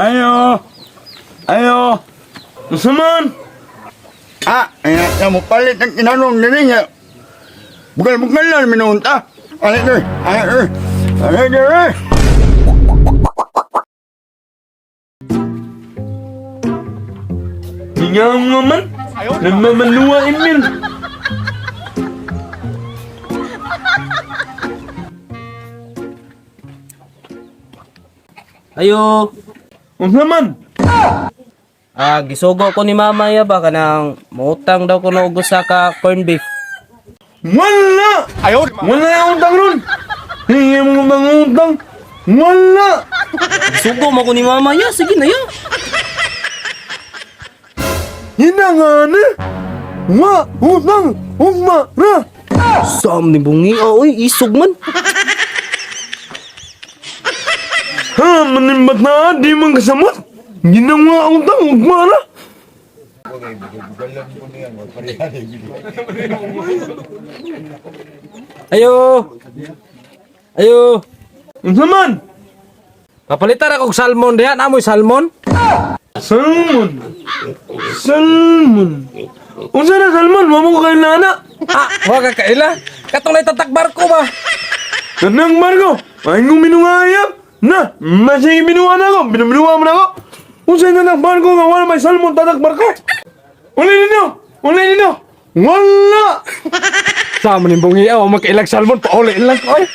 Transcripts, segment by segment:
Ayo. Ayo. Unsa man? Ah, ay, mo palit ang kinanong nini nga. Bugal-bugal na minunta. Ay, ay, ay, ay. Ay, ay, ay. Hingaw nga man. Nagmamanuwa Emil. Ayo. Unsa man? Ah, gisugo ko ni mama ya ba kanang muutang daw ko og usa ka corn beef. Wala! Ayaw! Wala akong utang ron! Hingi mo bang utang? Wala! Gisugo mo ko ni mama ya, sige na ya. Hina nga na! Wa! Utang! Ugma! Ra! Sam ni bungi ah, oy, isog man. Ha! Manimbat na! Di man kasamot! Ginawa utang! Ugma ra! Ayo. Ayo. Unsa man? Papalitan ako og salmon diha, namoy salmon. Salmon! Salmon! Unsa na salmon? Wa mo ko kayo na Ah, wa ka kaila. Katong nay tatak barko ba? Kanang Margo! Ay kong minungayap! Na! Masige minuha na ako! Binuminuha mo na ako! Unsa na ng barko nga wala may salmon tatak barko? Uli ninyo! Uli ninyo! Wala! Sama ni bungi ah, wa makailag salmon pauli lang ko oy.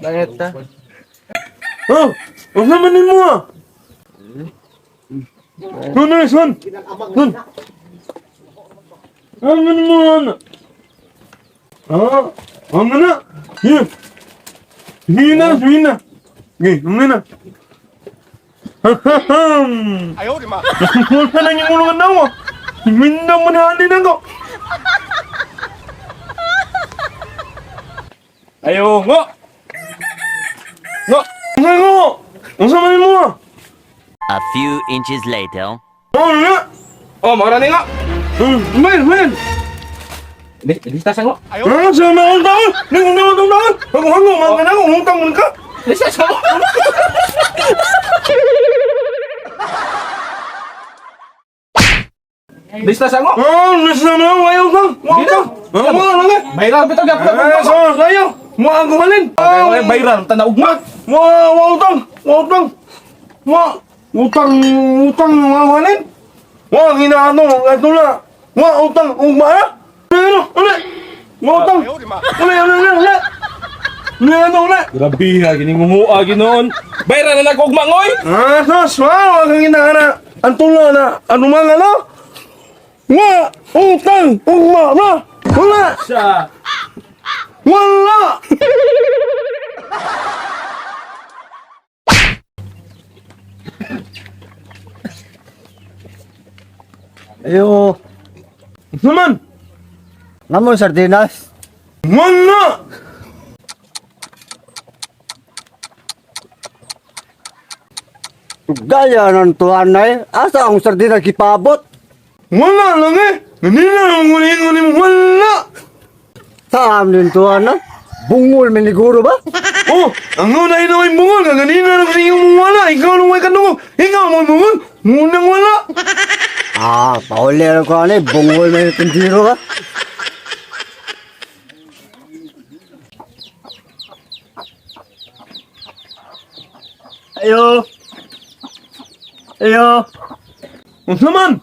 Langit ta. Oh! Unsa man nimo ah? No, no, son! Son! Ano man mo ana? Ah! Ang na! Yan! Sige na! Sige na! Okay, ang na! Ayaw, di ma! Wala na yung ulungan na ako! Minda mo na halin ako! Ayo, ngo. Ngo. Unsa ko? Unsa man nimo ah? A few inches later. Oh, na! Oh, mao na ni ngo. Man, man! Lista sa ngo. Ah, sa mga utang! Nang utang utang! Ako hango, mga kanang utang man ka! Lista sa ngo. Lista sa ngo. Ah, miss na naman, ayaw ka! Utang! Ah, mga lang eh! Viral bitaw gyapon. Ah, so, sayo! Mga ako halin! Okay, viral tanaw ugma. Mga, mga utang! Mga utang! Mga, utang, utang, mga halin! Mga ginaano, ito na! Mga utang, ugma na! Ano, uli! Mga utang! Uli, uli, uli, uli! Uli, ano, uli! Grabe ha gini ngunguha ginoon. Viral na nag ugma ngoy. Ah, sos, wow, ang ginaana! Ang tula na, ano mga ano? Mga, utang, ugma na! Wala! Sa Wala! Ayo, Naman! namoy sardinas. Wala! Gaya ng tuwan na eh. Asa ang sardinas gipabot? Wala lang eh! Ganina lang ngunin mo, wala! Saan din tuwan na? Bungol miniguro ba? Oh, ang una ina ay bungol, ka ganina lang sa iyong wala, ikaw nung may kanungo, ikaw mo bungol, munang wala! Ah, pauli lang ko ano eh. Bungol may tindiro ba? Ayo. Ayo. Unsa man?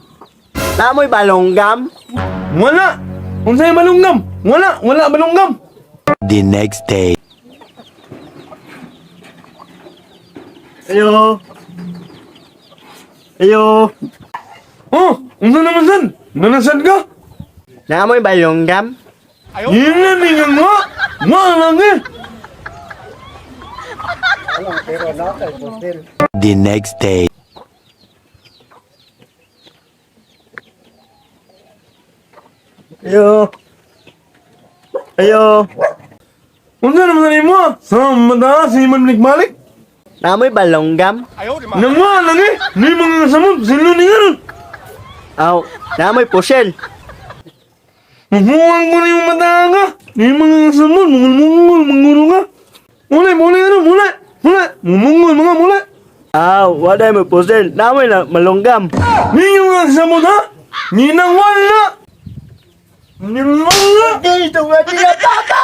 Namoy balonggam. Wala! Unsa yung malunggam? Wala! Wala balunggam! The next day. Ayo. Ayo. Oh, unsa naman san? Nanasan ka? Namoy balonggam. Yun na ninyo nga! Wala lang eh! The next day. Ayo. Ayo. Unsa naman sa imo ah? Sa mata, si Iman Balik-Balik? Namoy balonggam. Nang wala lang eh! Ni mga samot, sino ni nga ron? Aw, namoy pusil. Mamuwang ko na yung mata ka. Yung mga samon, mungol-mungol, mangulo ka. Muli, muli, ano, muli. Muli, mumungol, mga muli. Ah, wala mo pusil. Namoy na malunggam. Ninyo nga samon, ha? Ninang wala. Ninang wala. Di, tungod niya, papa!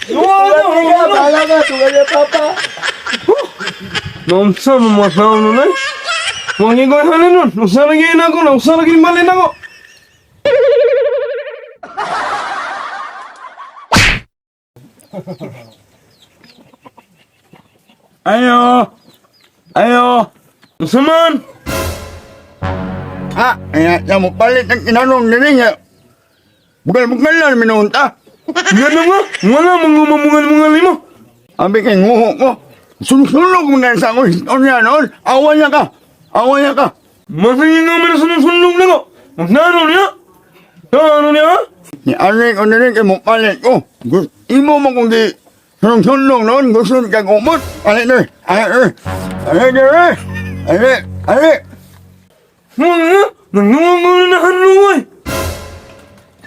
Wala, wala. Bahala ka, tungod niya, papa. Naunsa mo mga tao nun eh? Mga ikoy hanin nun. Usa lagi na ako, usa lagi malin ako. Ayo. Ayo. Unsa man? Ah, ay, ya mo palit ang inanong nini nga. Bugal-bugal lang minunta. Gano nga? Wala mga limo. Abi kay nguho ko. Sunog-sunog mo na sa akong istorya noon. Awan niya ka. Awan niya ka. Masingin nga man sunod-sunog na ko. Magnano niya? Ano niya? Ni ani ko nini kay mo palit ko. Imo mo kung di sunog-sunog noon. Gusto kag umot. Ani ni. Ani ni. Ani ni. Ani. Ani. Mga nangungulo na hanungay.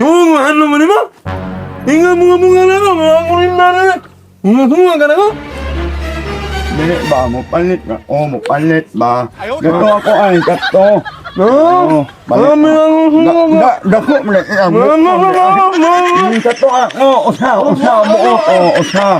Ngungo hanu mo nimo? Inga mga mga na ko, mga kunin na na. Mga bunga ka na ko. Dili ba mo palit na? Oh, mo palit ba? Gato ako ay gato. No. Oh, palit. Mami ang Da, da, dako mo na iya mo. Gato ako, usa, usa mo, oh, usa.